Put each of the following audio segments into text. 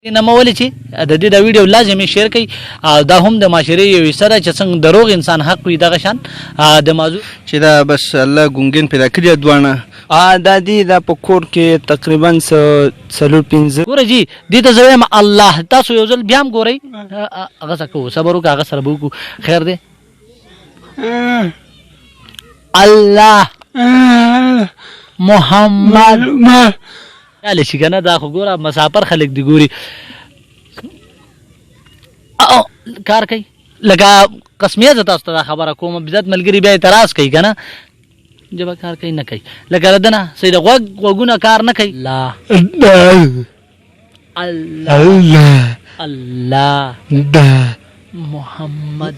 نه مو ولې چې د دې د ویډیو لازمي شیر کړئ او دا هم د معاشرې یو حصه ده چې څنګه دروغ انسان حق وي دغه شان د موضوع چې دا بس الله ګونګین پیدا کړي دواړه. دا دی دا په کور کې تقریبا څه څلور پنځه. ګوره جی دې ته زه وایم الله تاسو یو ځل بیا هم ګورئ هغه څه کوو صبر وکړه هغه سره به وکړو خیر دی الله محمد چاله شي کنه دا خو ګوره مسافر خلک دی ګوري او کار کوي لکه قسمیه زه تاسو ته دا خبره کوم بزاد ملګری بیا اعتراض کوي کنه جبه کار کوي نه کوي لکه ردنه سید غوږ غوږونه کار نه کوي لا الله الله محمد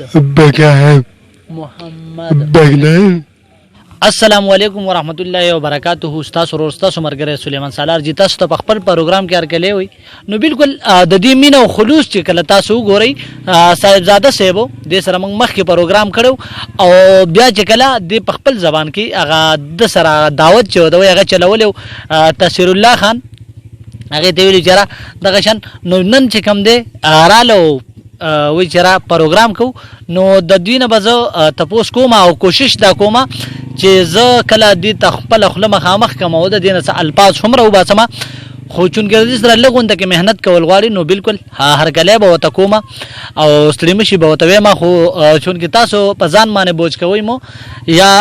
محمد السلام علیکم ورحمت الله وبرکاته تاسو ورور تاسو مرګره سلیمان سالار جی تاسو ته په خپل پروګرام کې هرکلی وي نو بالکل د دې مینه او خلوص چې کله تاسو وګورئ صاحبزاده صاحب د سره موږ مخکې پروګرام کړو او بیا چې کله د په خپل زبان کې هغه د سره دعوت چې دوی هغه چلول تاثیر الله خان هغه ته ویل چې را دغه شان نو نن چې کم دی رالو وی چې را پروګرام کو نو د دوی نه به زه تپوس کوم او کوشش دا کوم چې زه کله دې ته خپله خوله مخامخ کوم او د دې نه څه الفاظ هم راوباسم خو چونکې د دې سره لږ غونته کې محنت کول غواړي نو بالکل هرکلی به ورته کوم او ستړي مشي به ورته وایم خو چونکې تاسو په ځان باندې بوج کوئ مو یا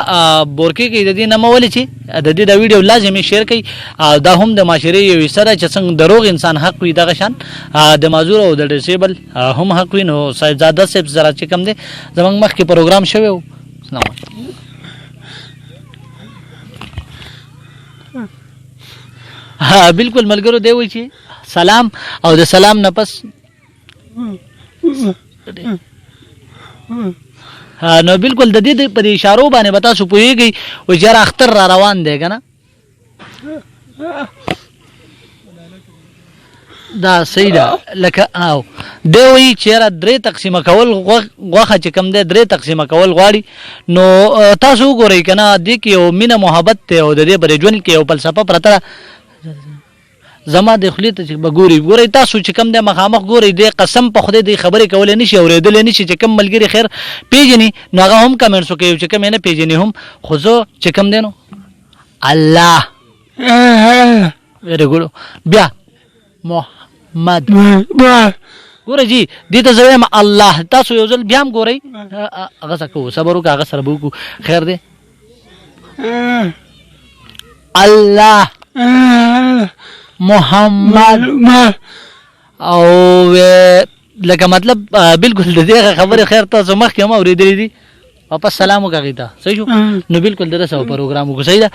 بورکېږئ د دې نه مه ولې چې د دې د ویډیو لازمي شیر کړئ او دا هم د معاشرې یو حصه ده چې څنګه د روغ انسان حق وي دغه شان د معذور او د ډیسیبل هم حق وي نو صاحبزاده صاحب سره چې کوم دی زمونږ مخکې پروګرام شوی و. سلام ها بالکل ملګرو دی وای چې سلام او د سلام نه پس نو بالکل د دې په اشارو باندې به تاسو پوهیږئ او چې اختر را روان دی کنه دا صحیح ده لکه او دی وایي چې یاره درې تقسیمه کول غوښه چې کوم دی درې تقسیمه کول غواړي نو تاسو وګورئ که نه دې کې یو مینه محبت دی او د دې په ژوند کې یو فلسفه پرته ده زما د خولې ته چې به ګوري ګورئ تاسو چې کوم دی مخامخ ګورئ دی قسم په خدای دی خبرې کولی نه شي اورېدلی نه شي چې کوم ملګري خیر پېژني نو هغه هم کمنټس وکړي او چې کوم یې نه پېژني هم خو زه چې کوم دی نو الله ویری ګډ بیا محمد ګوره جی دې ته زه وایم الله تاسو یو ځل بیا هم ګورئ هغه څه کوو صبر وکړه هغه سره به وکړو خیر دی الله محمد او لکه مطلب بالکل د دې خبرې خیر تاسو مخکې هم اورېدلې دي واپس سلام وکړه ته صحیح شو نو بالکل درسه پروګرام وکړو صحیح ده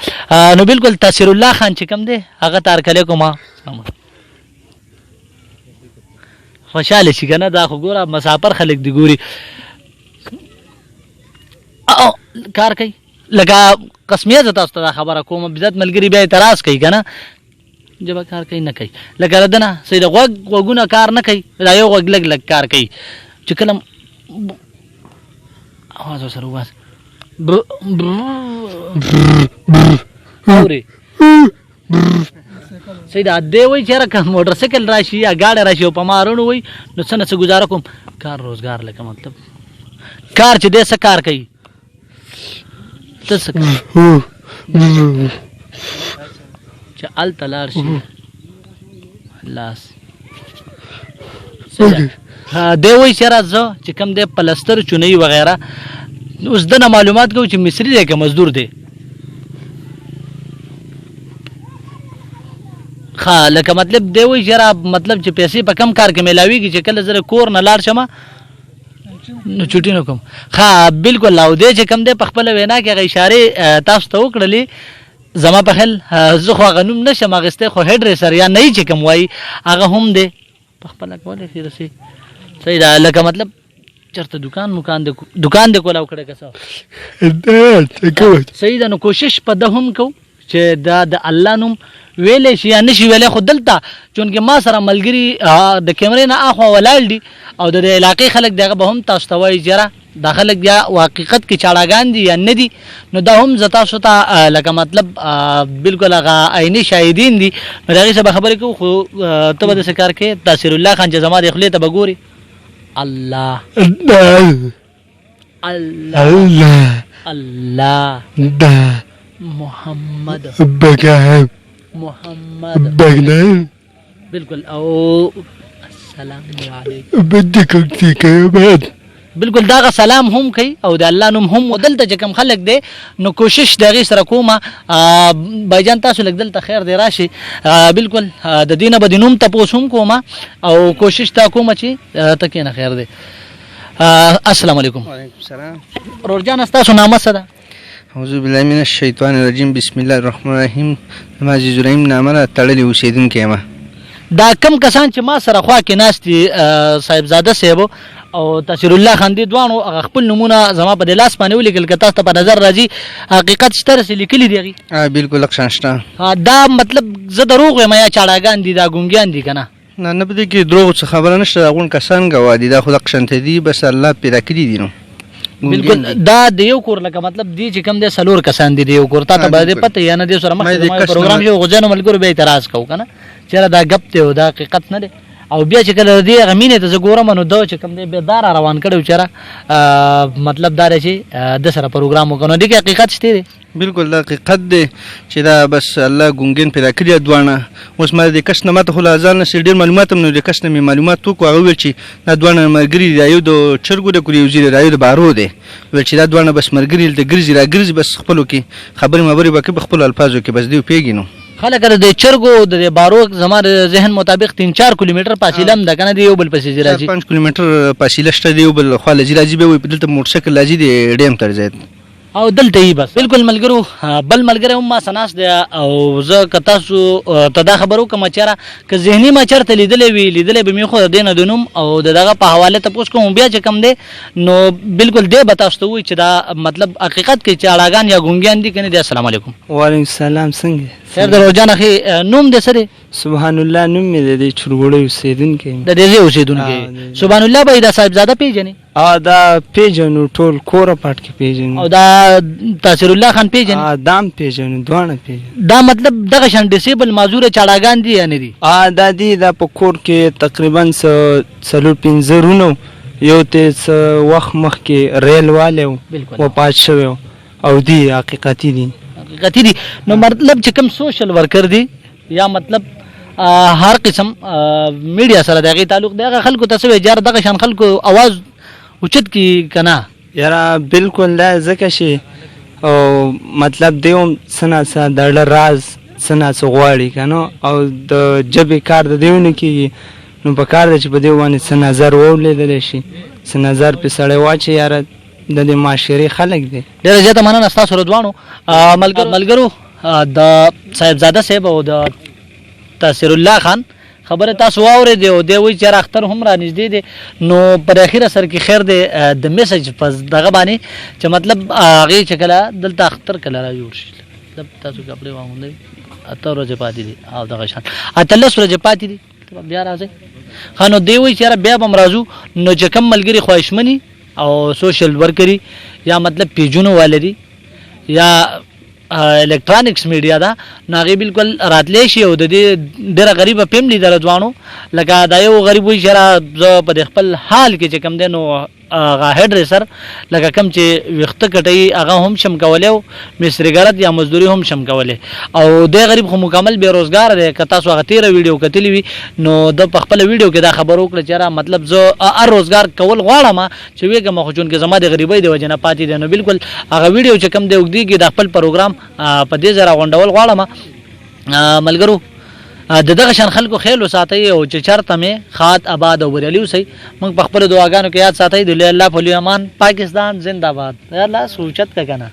نو بالکل تاثیر الله خان چې کوم دی هغه تار کله کوم خوشاله شي کنه دا خو ګوره مسافر خلک دی ګوري او کار کوي لکه قسمیه زه تاسو ته دا خبره کوم بزاد ملګری بیا اعتراض کوي کنه جبه کار کوي نه کوي لکه ردنه سید غوږ غوږونه کار نه کوي دا یو غوږ لږ لږ کار کوي چې کله اواز سره وباس بر بر اوري سید دی وای چې را موټر سایکل راشي یا گاډی راشي او په ما رڼو وای نو څه نه څه گزاره کوم کار روزګار لکه مطلب کار چې دی څه کار کوي ته څه کوي چې هلته لاړ شي لاس دی وایي چې راځه چې کوم دی پلستر چونی وغیره اوس دنه معلومات کوو چې مصری دی که مزدور دی ښه لکه مطلب دی وایي چې را مطلب چې پیسې په کم کار کې میلاویږي چې کله زه کور نه لاړ شم نو چټي نه کوم ښه بالکل او دی چې کوم دی په خپله وینا کې هغه اشارې تاسو ته وکړلې زما په خیال زه خو هغه نوم نشم اخیستی خو هډ ریسر یا نه چې کوم وایي هغه هم دی په خپله کولی شي رسي صحیح ده لکه مطلب چرته دکان مکان د دکان د کولاو کړی که څه صحیح ده نو کوشش په ده هم کو چې دا د الله نوم ویلی شي یا نشي ویلی. خو دلته چونکې ما سره ملګري د کیمرې نه اخوا ولاړ دي او د دې علاقې خلک دغه به هم تاسو ته وایي چې دا خلک یا حقیقت کې چاړاګان دي یا نه دي. نو دا هم زه تاسو ته لکه مطلب بالکل هغه عیني شاهدین دي، نو د هغې سره به خبرې کوو. خو ته به داسې کار کوې تاثیر الله خان چې زما د خولې ته به ګوري. الله الله الله محمد محمد بالکل. او السلام علیکم بالکل داغه سلام هم کوي او د الله نوم هم. دلته چې کوم خلک دی نو کوشش د هغې سره کومه. بایجان تاسو لږ دلته خیر دی راشي. بالکل د دې نه به د نوم تپوس هم کومه او کوشش دا کومه چې ته کښېنه خیر دی. السلام علیکم. وعلیکم السلام. ورور جانه ستاسو نامه څه ده؟ اعوذ بالله من الشیطان الرجیم، بسم الله الرحمن الرحیم. زما عزیز الرحیم نامه را تړلې اوسېدونکی یم. دا کم کسان چې ما سره خوا کې ناست دي صاحبزاده صاحب او تاثیر الله خان دي دواړو هغه خپل نومونه زما په دې لاس باندې ولیکل، که تاسو ته په نظر راځي حقیقت شته رسې لیکلي دي هغې؟ بالکل لکشان شته. دا مطلب زه دروغ وایم یا چاړاګان دي دا ګونګیان دي که نه؟ نه نه، په دې کې دروغ څه خبره نشته، دا غون کسان ګواه دي، دا خو دغه شانته دي، بس الله پیدا کړي دي. نو بالکل دا د یو کور لکه مطلب دی چې کم دی څلور کسان دي د یو کور، تا ته به دې پته یا نه دې سره مخکې زما پروګرام شو غوځانو ملګرو بیا اعتراض کوو که نه چېرې دا ګپ دی او دا حقیقت نه دی. او بیا چې کله دې هغه مینې ته زه ګورم نو دا چې کوم دی بیا دا را روان کړی چېرې مطلب دا دی چې د سره پروګرام وکړو، نو دې کې حقیقت شته دی. بالکل دا حقیقت دی چې دا بس الله ګونګین پیدا کړي دواړه. اوس ما د کس نه ماته خو لا ځان نه ډېر معلومات هم نه، د کس نه مې معلومات وکړو. هغه وویل چې دا دواړه ملګري دي، دا یو د چرګو د کور یو ځای دی، دا یو د بارو دی. ویل چې دا دواړه بس ملګري دلته ګرځي را ګرځي، بس خپلو کې خبرې مبرې به کوي په خپلو الفاظو کې، بس دوی پوهېږي. نو خلک د چرګو د بارو زما د ذهن مطابق 3-4 کیلومتر فاصله هم ده که نه، د یو بل پسې ځي راځي. 5 کیلومتر فاصله شته، د یو بل خوا له ځي راځي، بیا وایي دلته موټرسایکل راځي د ډیم تر ځای او دلته یې بس. بالکل ملګرو بل ملګری هم ما سره ناست دی او زه که تاسو ته دا خبر وکړم چېرې که ذهني ما چېرته لیدلی وي، لیدلی به مې خو د دې نه د نوم او د دغه په حواله تپوس کوم بیا چې کوم دی نو بالکل دی به تاسو ته ووایي چې دا مطلب حقیقت کې چې اړاګان یا ګونګیان دي که نه دي. السلام علیکم. وعلیکم السلام. څنګه؟ خیر دی ورور جان. اخي نوم دې څه دی؟ سبحان الله نوم مې دی، د چورګوړۍ اوسېدونکی یم. د دې ځای اوسېدونکی. سبحان الله بھائی دا صاحبزاده پېژنې؟ دا پېژنو، ټول کور پاټ کې پېژنو. او دا تاثیر الله خان پېژنې؟ دا هم پېژنو، دواړه پېژنو. دا مطلب دغه شان ډیسیبل معذوره چاړاګان دي یا نه دي؟ دا دي، دا په کور کې تقریبا څه 4-5 وروڼه، یو ته څه وخت مخکې ریل والی و، وفات شوی او دي حقیقتي دي. حقیقتي دي. نو مطلب چې کوم سوشل ورکر دي یا مطلب هر قسم میډیا سره د هغې تعلق دی، هغه خلکو ته څه وایي یار دغه شان خلکو اواز اوچت کړي که نه؟ یاره بالکل دا ځکه چې او مطلب دی هم څه نا څه د زړه راز څه نا څه غواړي که نه، او د ژبې کار د دیو نه کېږي، نو په کار ده چې په دې باندې څه نظر واورېدلی شي، څه نظر پرې سړی واچوي، یاره د دې معاشرې خلک دی. ډېره زیاته مننه ستاسو له دواړو ملګرو. د صاحبزاده صاحب او د تاثیر الله خان خبره تاسو واورېدې او دی وایي چې یاره اختر هم را نږدې دی، نو پر اخر اثر کې خیر دی د میسج په دغه باندې چې مطلب هغې چې کله دلته اختر کله را جوړ شي، مطلب تاسو کپړې واغوندئ، 8 ورځې پاتې دي او دغه شان 18 ورځې پاتې دي، بیا راځئ. ښه نو دی وایي چې یاره بیا به هم راځو. نو چې کوم ملګري خواهشمني او سوشل ورکري یا مطلب پیجونو والي دي یا الکترونیکس میډیا ده، نو هغې بالکل راتلی شي. او د دې ډېره غریبه فیملي ده دواړو، لکه دا یو غریب وایي چې یاره زه په دې خپل حال کې چې کوم دی نو هغه هډ ریسر لکه کوم چې ویښته کټوي هغه هم شم کولی او مستریګرت یا مزدوري هم شم کولی. او دی غریب خو مکمل بې روزګاره دی. که تاسو هغه تېره ویډیو کتلې وي نو ده په خپله ویډیو کې دا خبره وکړه چې یاره مطلب زه هر روزګار کول غواړم چې ویږم، خو چونکې زما د غریبۍ د وجې نه پاتې دی، نو بالکل هغه ویډیو چې کوم دی اوږدېږي، د خپل پروګرام په دې ځای راغونډول غواړم. ملګرو د دغه شان خلکو خیال وساتئ او چې چېرته مې ښاد آباد او بریالي اوسئ. موږ په خپلو دعاګانو کې یاد ساتئ. د لوی الله په لوی امان. پاکستان زنده باد. یا لاس اوچت که که نه؟